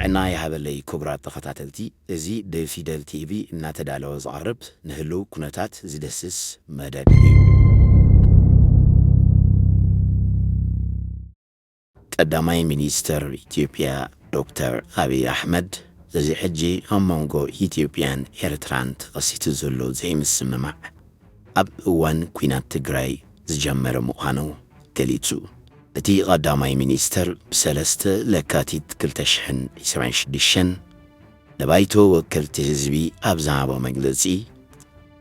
ጥዕና ይሃበለይ ክቡራት ተኸታተልቲ፣ እዚ ብፊደል ቲቪ እናተዳለወ ዝቐርብ ንህልው ኩነታት ዝደስስ መደብ እዩ። ቀዳማይ ሚኒስተር ኢትዮጵያ ዶክተር ኣብይ ኣሕመድ፣ እዚ ሕጂ ኣብ መንጎ ኢትዮጵያን ኤርትራን ተኸሲቱ ዘሎ ዘይምስምማዕ ኣብ እዋን ኲናት ትግራይ ዝጀመረ ምዃኑ ገሊጹ። እቲ ቀዳማይ ሚኒስተር ብሰለስተ ለካቲት ክልተ ሽሕን ዕስራን ሽዱሽተን ንባይቶ ወከልቲ ህዝቢ ኣብ ዝሃቦ መግለጺ፣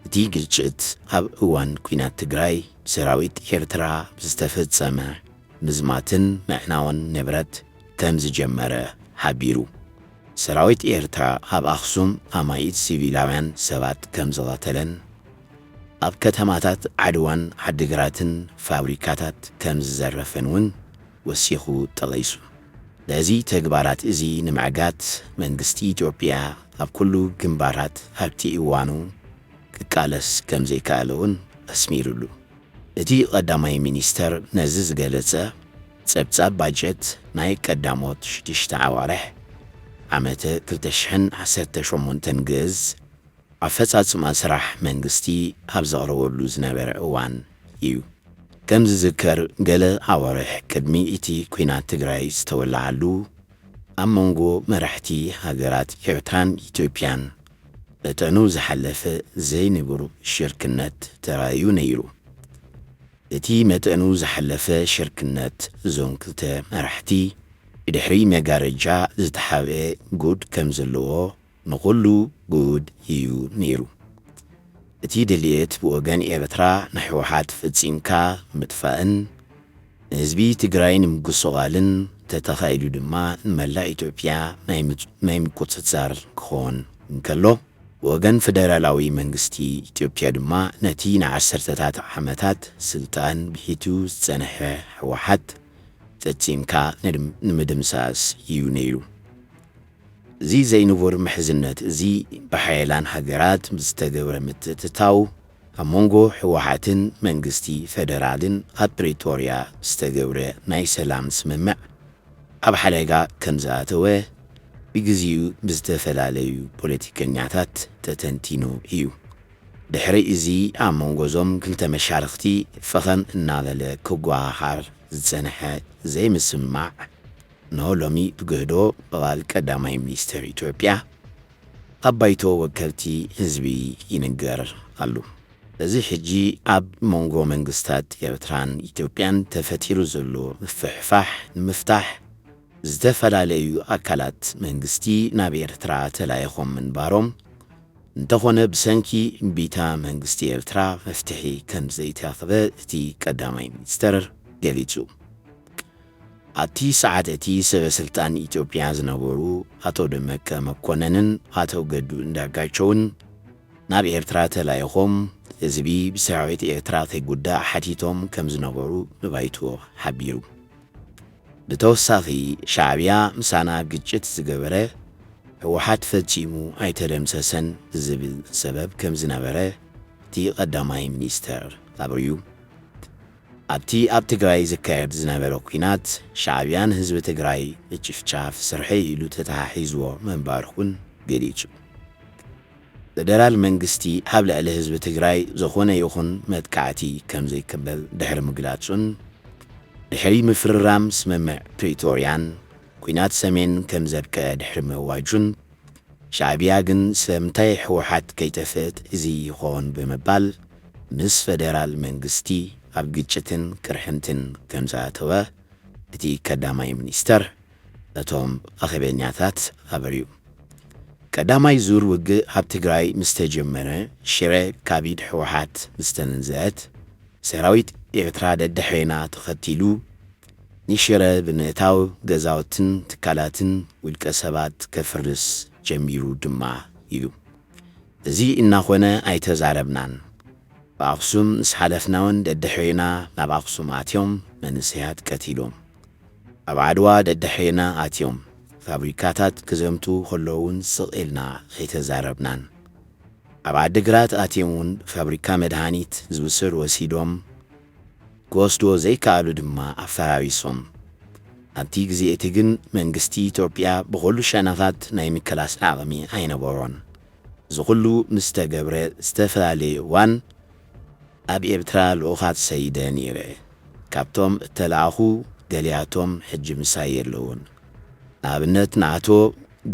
እቲ ግጭት ኣብ እዋን ኲናት ትግራይ ብሰራዊት ኤርትራ ብዝተፈጸመ ምዝማትን ምዕናውን ንብረት ከም ዝጀመረ ሓቢሩ። ሰራዊት ኤርትራ ኣብ ኣኽሱም ኣማኢት ሲቪላውያን ሰባት ከም ዝቐተለን ኣብ ከተማታት ዓድዋን ዓዲግራትን ፋብሪካታት ከም ዝዘረፈን እውን ወሲኹ ጠቒሱ። ነዚ ተግባራት እዚ ንምዕጋት መንግስቲ ኢትዮጵያ ኣብ ኩሉ ግንባራት ኣብቲ እዋኑ ክቃለስ ከም ዘይከኣለ እውን ኣስሚሩሉ። እቲ ቀዳማይ ሚኒስተር ነዚ ዝገለጸ፣ ጸብጻብ ባጀት ናይ ቀዳሞት ሽዱሽተ ኣዋርሕ ዓመተ ክልተ ሽሕን ዓሰርተ ሸሞንተን ግእዝ ኣፈጻጽማ ስራሕ መንግስቲ ኣብ ዘቕረበሉ ዝነበረ እዋን እዩ። ከም ዝዝከር፣ ገለ ኣዋርሕ ቅድሚ እቲ ኲናት ትግራይ ዝተወልዓሉ፣ ኣብ መንጎ መራሕቲ ሃገራት ኤርትራን ኢትዮጵያን መጠኑ ዝሓለፈ ዘይንቡር ሽርክነት ተራእዩ ነይሩ። እቲ መጠኑ ዝሓለፈ ሽርክነት እዞም ክልተ መራሕቲ ብድሕሪ መጋረጃ ዝተሓብአ ጉድ ከም ዘለዎ ንኹሉ ግኡድ እዩ ነይሩ። እቲ ድልየት ብወገን ኤርትራ ንህወሓት ፈጺምካ ምጥፋእን ንህዝቢ ትግራይ ንምጉስቓልን፣ ተተኻኢሉ ድማ ንመላእ ኢትዮጵያ ናይ ምጽ-፣ ናይ ምቁጽጻር ክኾን እንከሎ፣ ብወገን ፈደራላዊ መንግስቲ ኢትዮጵያ ድማ ነቲ ንዓሰርተታት ዓመታት ስልጣን ብሒቱ ዝጸንሐ ህወሓት ፈጺምካ ንድም-፣ ንምድምሳስ እዩ ነይሩ። እዚ ዘይንቡር ምሕዝነት እዚ ብሓያላን ሃገራት ብዝተገብረ ምትእትታው፣ ኣብ መንጎ ህወሓትን መንግስቲ ፈደራልን ኣብ ፕሪቶርያ ዝተገብረ ናይ ሰላም ስምምዕ ኣብ ሓደጋ ከም ዝኣተወ ብግዜኡ ብዝተፈላለዩ ፖለቲከኛታት ተተንቲኑ እዩ። ድሕሪ እዚ ኣብ መንጎ እዞም ክልተ መሻርኽቲ ፈኸም እናበለ ክጓሃሃር ዝጸንሐ ዘይምስምማዕ፣ እንሆ ሎሚ ብግህዶ ብቓል ቀዳማይ ሚኒስተር ኢትዮጵያ ኣብ ባይቶ ወከልቲ ህዝቢ ይንገር ኣሎ። እዚ ሕጂ ኣብ መንጎ መንግስታት ኤርትራን ኢትዮጵያን ተፈጢሩ ዘሎ ምፍሕፋሕ ንምፍታሕ፣ ዝተፈላለዩ ኣካላት መንግስቲ ናብ ኤርትራ ተላኢኾም ምንባሮም፣ እንተኾነ ብሰንኪ እምቢታ መንግስቲ ኤርትራ መፍትሒ ከም ዘይተረኽበ እቲ ቀዳማይ ሚኒስተር ገሊጹ። ኣብቲ ሰዓት እቲ ሰበ ስልጣን ኢትዮጵያ ዝነበሩ ኣቶ ደመቀ መኮነንን ኣቶ ገዱ እንዳርጋቸውን ናብ ኤርትራ ተላኢኾም ህዝቢ ብሰራዊት ኤርትራ ከይጉዳእ ሓቲቶም ከም ዝነበሩ ንባይቶ ሓቢሩ። ብተወሳኺ፣ ሻዕብያ ምሳና ግጭት ዝገበረ ህወሓት ፈጺሙ ኣይተደምሰሰን ዝብል ሰበብ ከም ዝነበረ እቲ ቀዳማይ ሚኒስተር ኣብርዩ። ኣብቲ ኣብ ትግራይ ዝካየድ ዝነበረ ኲናት፣ ሻዕብያን ህዝቢ ትግራይ ምጭፍጫፍ ስርሐይ ኢሉ ተተሓሒዝዎ ምንባሩ እውን ገሊጹ። ፈደራል መንግስቲ ኣብ ልዕሊ ህዝቢ ትግራይ ዝኾነ ይኹን መጥቃዕቲ ከም ዘይቅበል ድሕሪ ምግላጹን፣ ድሕሪ ምፍርራም ስምምዕ ፕሪቶርያን ኲናት ሰሜን ከም ዘብቅዐ ድሕሪ ምእዋጁን፣ ሻዕብያ ግን ስለምንታይ ህወሓት ከይጠፍእት እዚ ይኾን ብምባል ምስ ፈደራል መንግስቲ ኣብ ግጭትን ቅርሕንትን ከም ዝኣተወ እቲ ቀዳማይ ሚኒስተር ነቶም ኣኼበኛታት ኣብርዩ። ቀዳማይ ዙር ውግእ ኣብ ትግራይ ምስ ተጀመረ፣ ሽረ ካቢድ ህወሓት ምስ ተነዘአት፣ ሰራዊት ኤርትራ ደድሕሬና ተኸቲሉ ንሽረ ብምእታው ገዛውትን ትካላትን ውልቀ ሰባት ከፍርስ ጀሚሩ ድማ ኢሉ። እዚ እናኾነ ኣይተዛረብናን። ብኣኽሱም ምስ ሓለፍናውን ደድሕሬና ናብ ኣኽሱም ኣትዮም መንእሰያት ቀቲሎም። ኣብ ዓድዋ ደድሕሬና ኣትዮም ፋብሪካታት ክዘምቱ ከለዉን ስቕ ኢልና ኣይተዛረብናን። ኣብ ዓድግራት ኣትዮም እውን ፋብሪካ መድሃኒት ዝውሰድ ወሲዶም፣ ክወስድዎ ዘይከኣሉ ድማ ኣፈራሪሶም። ኣብቲ ግዜ እቲ ግን መንግስቲ ኢትዮጵያ ብኹሉ ሸነኻት ናይ ምክላስ ዓቕሚ ኣይነበሮን። እዚ ኩሉ ምስ ተገብረ ዝተፈላለየ እዋን ኣብ ኤርትራ ልኡኻት ሰይደ ነይረ። ካብቶም እተላእኹ ገሊኣቶም ሕጂ ምሳይ የለውን። ንኣብነት ንኣቶ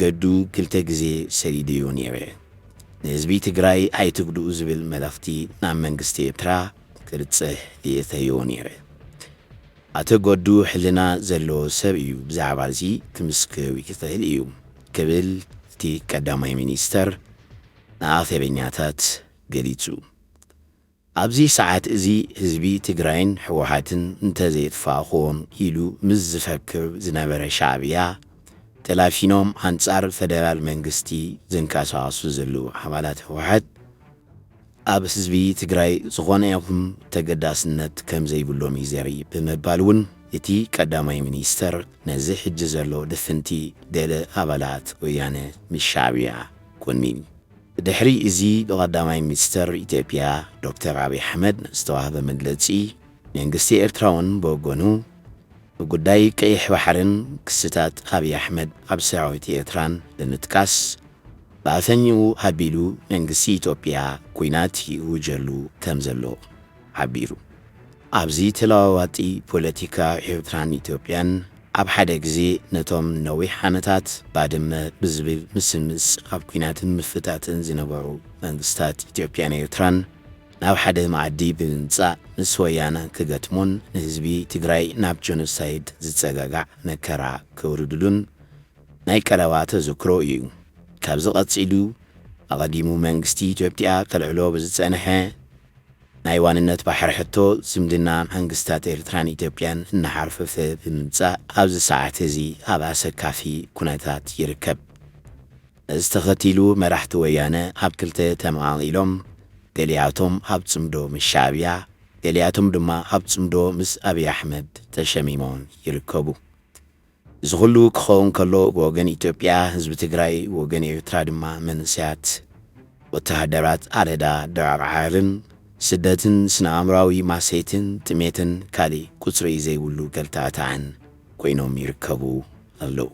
ገዱ ክልተ ግዜ ሰዲደዮ ነይረ። ንህዝቢ ትግራይ ኣይትጉድኡ ዝብል መልእኽቲ ናብ መንግስቲ ኤርትራ ክብጽሕ ልኢኸዮ ነይረ። ኣቶ ገዱ ሕልና ዘለዎ ሰብ እዩ፣ ብዛዕባ እዚ ክምስክር ይኽእል እዩ ክብል እቲ ቀዳማይ ሚኒስተር ንኣኼበኛታት ገሊጹ። ኣብዚ ሰዓት እዚ ህዝቢ ትግራይን ህወሓትን እንተዘየጥፋእኹዎም ኢሉ ምስ ዝፈክር ዝነበረ ሻዕብያ፣ ተላፊኖም ኣንጻር ፈደራል መንግስቲ ዝንቀሳቐሱ ዘለዉ ኣባላት ህወሓት ኣብ ህዝቢ ትግራይ ዝኾነ ይኹን ተገዳስነት ከም ዘይብሎም እዩ ዘርኢ ብምባል እውን እቲ ቀዳማይ ሚኒስተር ነዚ ሕጂ ዘሎ ድፍንቲ ገለ ኣባላት ወያነ ምስ ሻዕብያ ኮኒኑ። ድሕሪ እዚ ብቐዳማይ ሚኒስተር ኢትዮጵያ ዶክተር ኣብይ ኣሕመድ ዝተዋህበ መግለጺ፣ መንግስቲ ኤርትራ እውን ብወገኑ ብጉዳይ ቀይሕ ባሕርን ክስታት ኣብይ ኣሕመድ ኣብ ሰራዊት ኤርትራን ብምጥቃስ፣ ብኣፈኛኡ ኣቢሉ መንግስቲ ኢትዮጵያ ኲናት ይእውጀሉ ከም ዘሎ ሓቢሩ። ኣብዚ ተለዋዋጢ ፖለቲካ ኤርትራን ኢትዮጵያን ኣብ ሓደ ግዜ ነቶም ነዊሕ ዓመታት ባድመ ብዝብል ምስምስ ኣብ ኲናትን ምፍታትን ዝነበሩ መንግስታት ኢትዮጵያን ኤርትራን ናብ ሓደ መኣዲ ብምምጻእ ምስ ወያነ ክገጥሙን ንህዝቢ ትግራይ ናብ ጀኖሳይድ ዝጸጋጋዕ መከራ ከውርድሉን ናይ ቀረባ ተዘክሮ እዩ። ካብዚ ቀጺሉ ኣቐዲሙ መንግስቲ ኢትዮጵያ ከልዕሎ ብዝጸንሐ ናይ ዋንነት ባሕሪ ሕቶ ዝምድና መንግስታት ኤርትራን ኢትዮጵያን እናሓርፈፈ ብምምጻእ ኣብዚ ሰዓት እዚ ኣብ ኣሰካፊ ኩነታት ይርከብ። እዚ ተኸቲሉ መራሕቲ ወያነ ኣብ ክልተ ተመቓቒሎም፣ ገሊኣቶም ኣብ ጽምዶ ምስ ሻዕብያ፣ ገሊኣቶም ድማ ኣብ ጽምዶ ምስ ኣብይ ኣሕመድ ተሸሚሞም ይርከቡ። እዚ ኩሉ ክኸውን ከሎ ብወገን ኢትዮጵያ ህዝቢ ትግራይ፣ ብወገን ኤርትራ ድማ መንእሰያት ወተሃደራት ኣለዳ ድራር ዓርን ስደትን ስነ ኣእምራዊ ማሰይትን ጥሜትን ካሊእ ቁጽሪ ዘይብሉ ገልታዕታዕን ኮይኖም ይርከቡ ኣለዉ።